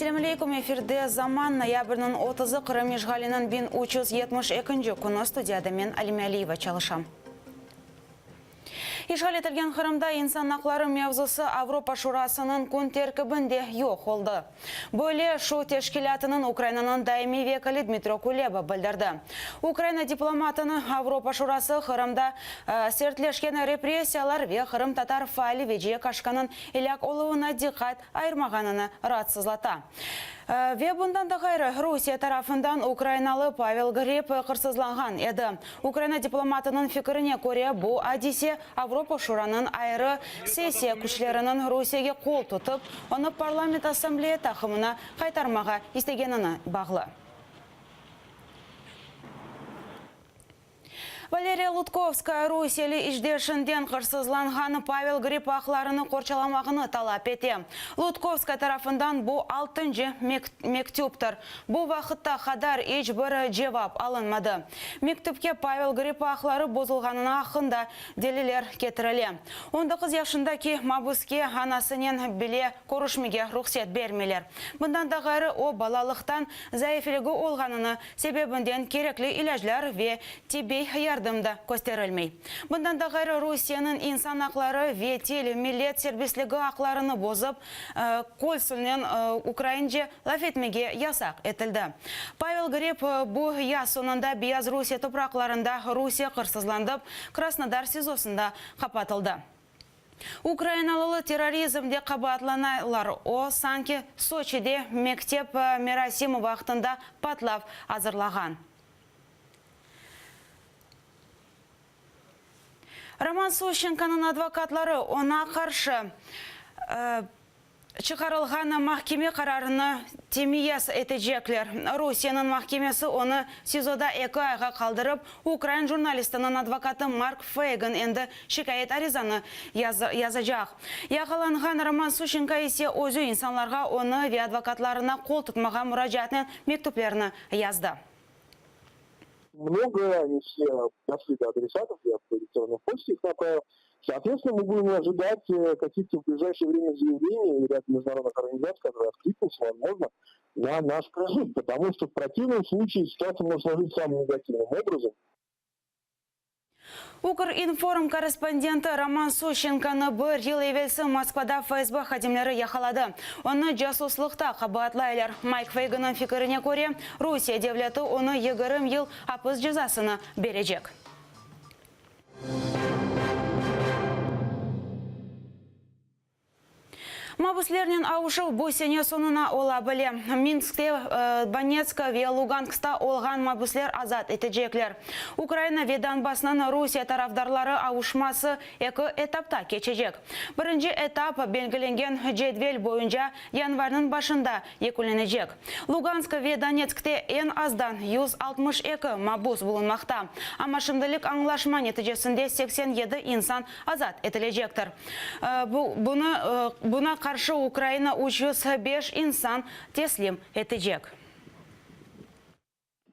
Selâm aleyküm, efirde Zaman, noyabrniñ otuzı, Qırım işğaliniñ 1372-nci künü, studiyada men, Alime Aliyeva, çalışam. İşğal etilgen Qırımda insan aqları mevzusı Avropa Şurasınıñ kün terkibinde yoq oldı. Böyle şu teşkilâtınıñ Ukrainanıñ daimiy vekili Dmitro Kuleba bildirdi. Ukraina diplomatını Avropa Şurası Qırımda sertleşken repressiyalar ve qırımtatar faali Veciye Kaşkanıñ elâk oluvına diqqat ayırmağanını raatsızlata. Ve bundan da ğayrı, Rusiye tarafından ukrainalı Pavel Grib qırsızlanğan edi. Ukraina diplomatınıñ fikrine köre, bu adise Avropa Şuranıñ ayrı sessiya küçleriniñ Rusiyege qol tutıp, onı Parlament Assambleya taqımına qaytarmağa istegenine bağlı. Valeriya Lutkovskaya rusiyeli işdeşinden qırsızlanğan Pavel Grib aqlarını qorçalamağını talap ete. Lutkovskaya tarafından bu altıncı mektüptir. Bu vaqıtta qadar iç bir cevap alınmadı. Mektüpke Pavel Grib aqları bozulğanına aqqında deliler ketirile. On doquz yaşındaki mabüske anasınen bile körüşmege ruhset bermeyler. Bundan da ğayrı, o, balalıqtan zaifligi olğanını sebebinden kerekli ilâclar ve tibbiy yardım da kösterilmey. Bundan da ğayrı, Rusiyeniñ insan aqları ve til, millet serbestligi aqlarını bozıp, konsulnen ukraince laf etmege yasaq etildi. Pavel Grib bu yaz soñunda Beyazrusiye topraqlarında Rusiye qırsızlandıp, Krasnodar SİZOsında qapatıldı. Ukrainalılı terrorizmde qabaatlanalar, o, sanki Soçide mektep merasimi vaqtında patlav azırlağan. Roman Suşçenkonıñ advokatları oña qarşı Çıqarılğan mahkeme qararını temyiz etecekler. Rusiyeniñ mahkemesi onı SİZOda eki ayğa qaldırıp, ukrain jurnalistiniñ advokatı Mark Feygin endi şikâyet arizanı yazacaq. Yaqalanğan Roman Suşçenko ise özü insanlarğa onı ve advokatlarına qol tutmağa muracaatnen mektüplerni yazdı. Mnogo, ne vse došli do adresatov, ya po elektronnoy poçte ih naprawил. Sootvetственно, мы будем ожидать каких-то в ближайшее время заявлений ряд международных организаций, которые откликнутся, возможно, на наш призыв, потому что в противном случае ситуация может сложиться самым негативным образом. Ukrinform korrespondenti Roman Suşçenkonı bir yıl evelsi Moskvada FSB hadimleri yaqaladı. Onı casuslıqta qabaatlaylar. Mayk Feyginniñ fikirine köre, Rusiye devleti onı 20 yıl apis cezasını berecek. Mabüslernen avuşuv bu sene soñuna ola bile. Minskte, Donetsk ve Luganskta olğan mabüsler azat etecekler. Ukraina ve Donbassnıñ Rusiye tarafdarları avuşması eki etapta keçecek. Birinci etap belgilengen cedvel boyunca yanvarniñ başında yekünlenecek. Lugansk ve Donetskte eñ azdan 162 mabüs bulunmaqta, amma şimdilik añlaşma neticesinde 87 insan azat etilecektir. Bunı, buna qarşı Ukraina 305 insan teslim etecek.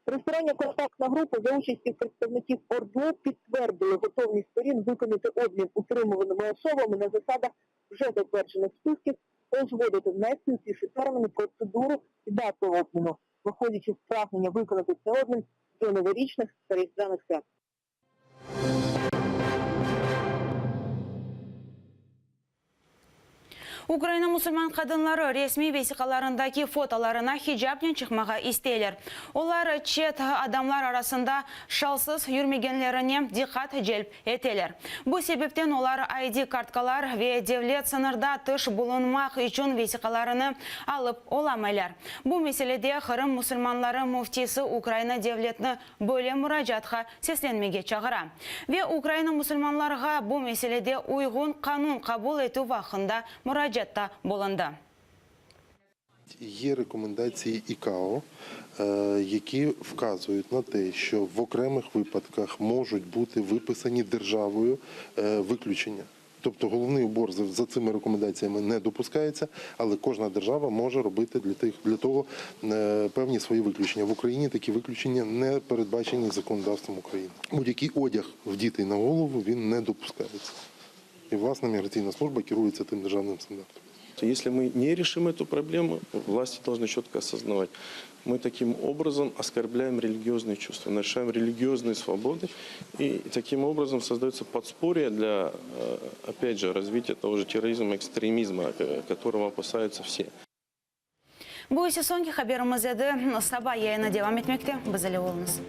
Tристороння контактна група за участі представників ОРДЛО підтвердили готовність сторін виконати обмін утримуваними особами на засадах вже затверджених списків та узгодити в найстисліші терміни процедуру і дату обміну, виходячи з прагнення виконати цей обмін до новорічних та різдвяних свят. Ukraina musulman qadınları resmiy vesiqalarındaki fotolarına hicapnen çıqmağa isteyler. Olar çet adamlar arasında şalsız yürmegenlerine diqqat celp eteler. Bu sebepten olar ID kartkalar ve devlet sıñırda tış bulunmaq içün vesiqalarını alıp olamaylar. Bu meselede Qırım musulmanları müftisi Ukraina devletini böyle muracaatqa seslenmege çağıra ve Ukraina musulmanlarğa bu meselede uyğun qanun qabul etüv aqqında muracaatta bulundı. Є рекомендації ІКАО, які вказують на те, що в окремих випадках можуть бути виписані державою виключення. Тобто головний убор за цими рекомендаціями не допускається, але кожна держава може робити для тих, для того певні свої виключення. В Україні такі виключення не передбачені законодавством України. Будь-який одяг вдітий на голову, він не допускається. І, власне, міграційна служба керується тим державним стандартом. что если мы не решим эту проблему, власти должны четко осознавать, мы таким образом оскорбляем религиозные чувства, нарушаем религиозные свободы, и таким образом создается подспорье для, э, опять же, развития того же терроризма, экстремизма, которого опасаются все. Bu ise soñki haberimiz edi. Saba yayını devam etmekte. Biz ile oluñız.